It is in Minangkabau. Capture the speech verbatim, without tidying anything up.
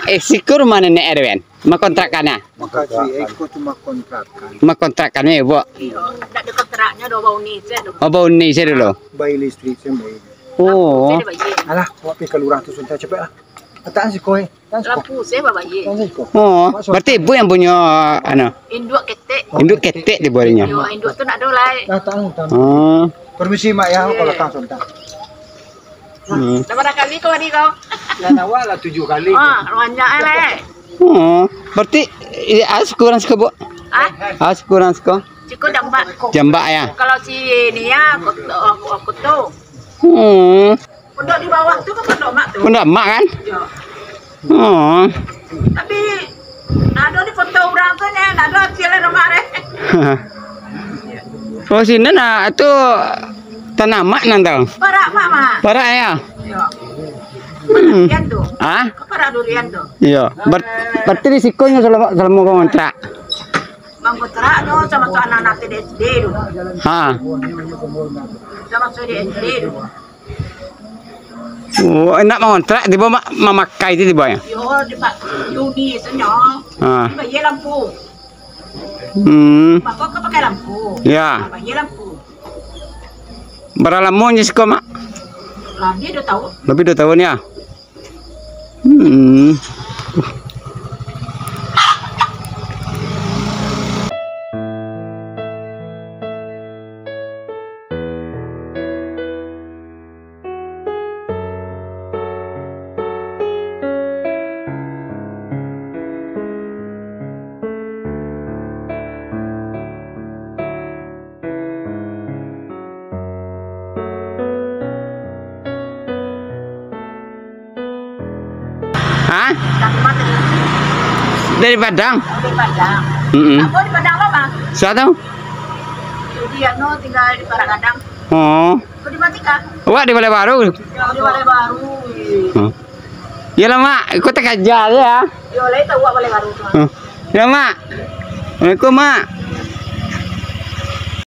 Eh, siko rumah nenek Erwin? Makontrakan ah? Makasih, eh, iko cuma kontrakan. Makontrakan ya, Bu? Iyo, ndak ado kontraknyo doh, bauni se doh. Oh, bauni se dulu. Bayar listrik se, bayar. Oh. Lampu se dibayar. Alah, awak pai ka lurah tu, Sontak, capek lah. Latakan siko, eh. Latakan siko. Lampu se babayar. Latakan siko. Oh, berarti ibu yang punyo, anu? Induak ketek. Induak ketek dibuatnyo. Yo, induak tu ndak ado lai. Latakan, latakan. Oh. Permisi, Mak, ya, kalau latakan, Sontak. Hmm. Dah bara kali kau ni kau? Lah, awak lah tujuh kali. Ah, banyak eh, leh. Oh, berarti, eh, ah, kurang siko, Bu? Ah? Ah, kurang siko? Siko jambak. Jambak, ya? Kalau si ni, ya, aku, aku, aku tu. Hmm. Pondok di bawah tu kan pondok mak tu. Pondok mak, kan? Ya. Oh. Tapi, ndak ado di foto urang tu, nyo, ndak ado hasil rumah deh. Oh, sinan, ah, tu tanah mak nan tu? Parak mak, mak. Parak, ya? Ya. Hmm. Durian tu. Ah? Parak durian tu. Iya. Ber-, berarti di sikonyo salamo, salamo kau ngontrak? Mangontrak tu sama tu anak-anak di S D tu. Ha. Sama tu di S D tu. Oh, indak mangontrak, tibo ma-, mamakai tu tibo, ya? Yo, di pa-, Yuni senyo. Ha. Bayar lampu. Hmm. Mako ka pakai lampu. Ya. Bayar lampu. Bara lamo nyo siko, Mak? Labiah duo tahun. Labiah duo tahun, ya? Hmm. Ha? Dari Padang? Dari Padang. Mm-mm. Apa di Padang lo, Bang? Sa tau? Jadi, anu, tinggal di Parak Gadang. Oh. Kau di mana tinggal? Awak di Balai Baru. Di Balai Baru. Hmm. Iyolah, Mak. Kau takaja se, ya. Yo, lai tau awak Balai Baru tu. Hmm. Ya, Mak. Assalamualaikum, Mak.